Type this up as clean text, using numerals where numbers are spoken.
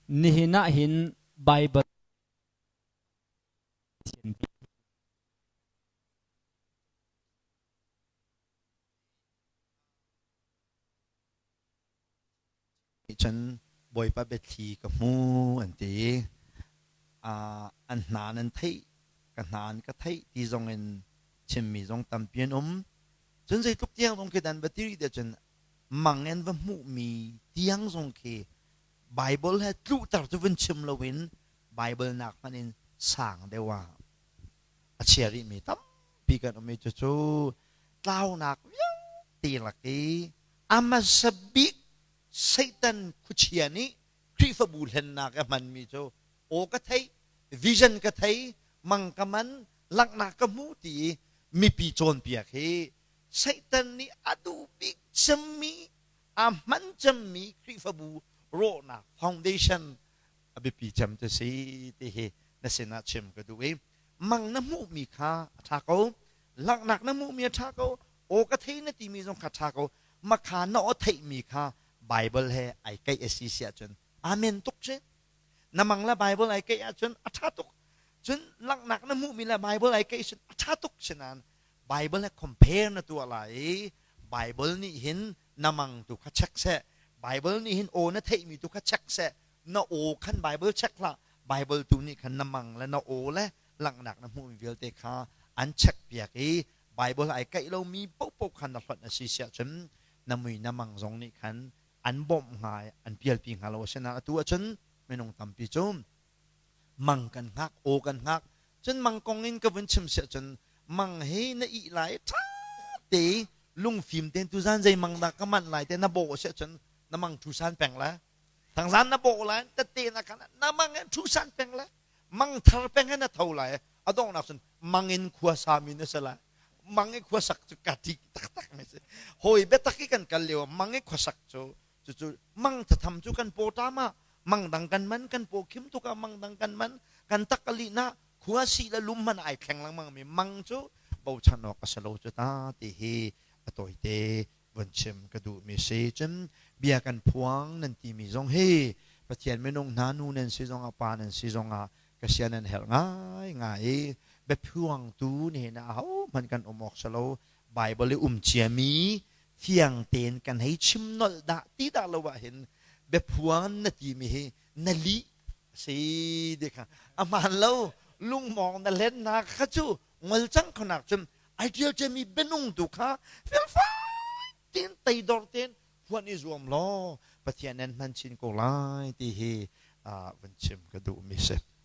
Nihin ah hin Baibal Cun Bawipa biathli ka hmu an ti. An hna nan theih, ka hna an ka theih ti zong in chimmi zong tampi an um. Cun zeitluk tiang zong khi dan va ti rih cun mang in va hmuhmi tiang zong khi Bible he tluhter cu vun chim loin Bible nak hmanh in sang deuh ah a chia rihmi tampi kan um i cucu tlaunak vialte lak i a hmasa bik Satan khuachia nih Khrihfabu hlennak a hmanmi cu aw ka theih, vision ka thei, mang ka man, langhnak ka hmu ti i mipi cawnpiak hi Satan nih a duh bik cemmi, a hman cemmi Khrihfabu rawhnak foundation a biapi cem cu si ti hi na sinah chim ka duh i mang na hmuhmi kha a ṭha ko, langhnak na hmuhmi a ṭha ko, aw ka thei na timi zong kha ṭha ko, makha na aw theihmi kha Bible he ai keih a si si ahcun amen tuk si. Na mang le Bible ai keih ahcun a ṭha tuk. Cun langhnak na hmuhmi le Bible ai keih cun a ṭha tuk si nain Bible he compare na tuah lai i Bible nih hin na mang tu kha check seh. Bible nih hin aw na theihmi tu kha check seh. Na aw khan Bible check hlah. Bible tu nih khan na mang le na aw le langhnak na hmuhmi vialte kha an check piak i Bible ai kaih lomi paohpaoh khan na hlonh a si siah cun na mui na mang zong nih khan an bawmh hnga i an pialpi hnga lo. Asinain atu ahcun minung tampi cu mang kan hngak, aw kan hngak. Cun mang kong in ka vun chim siah cun mang hi na ih lai ṭha te lungfim tein tuzan zei mang dah ka manh lai te na bawh siah cun na mang ṭhu san peng lai. Thangzan na bawh lai tette na khan na mang in ṭhu san peng lai. Mang thar peng he na tho lai. A donghnak cun mang in khua sami na si lai. Mang i khuasak cu ka ṭih taktak mi si. Hawi biatak i kan kal lio mang i khuasak cu cucu mang thatham cu kan paw ṭam ah mang dang kan man kan paw khim tuk ah mang dang kan man kan tak a lih na khua si le lum hmanh ai thleng lengmang mi mang cu bochan awk a si lo cu ta ti hi a tawite vun chim ka duh mi si. Cun bia kan phuang nan ti mi zong hi Pathian minung hna nu nan si zong ah pa nan si zong ah ka sia nan herh ngai ngai i biaphuangtu nihin ah ahohmanh kan um awk si lo. Bible i um ciami fiang tein kan hei chim nolh dah ti dah lo ah hin biaphuang na timi hi na lih si ti kha a hmaan lo. Lungmawng na hlennak kha cu ngol cang khonak cun ai ṭial ciami bianung tu kha felfai tein teidor tein phuan i zuam law Pathian nan hman chin ko lai ti hi vun chim ka duhmi si.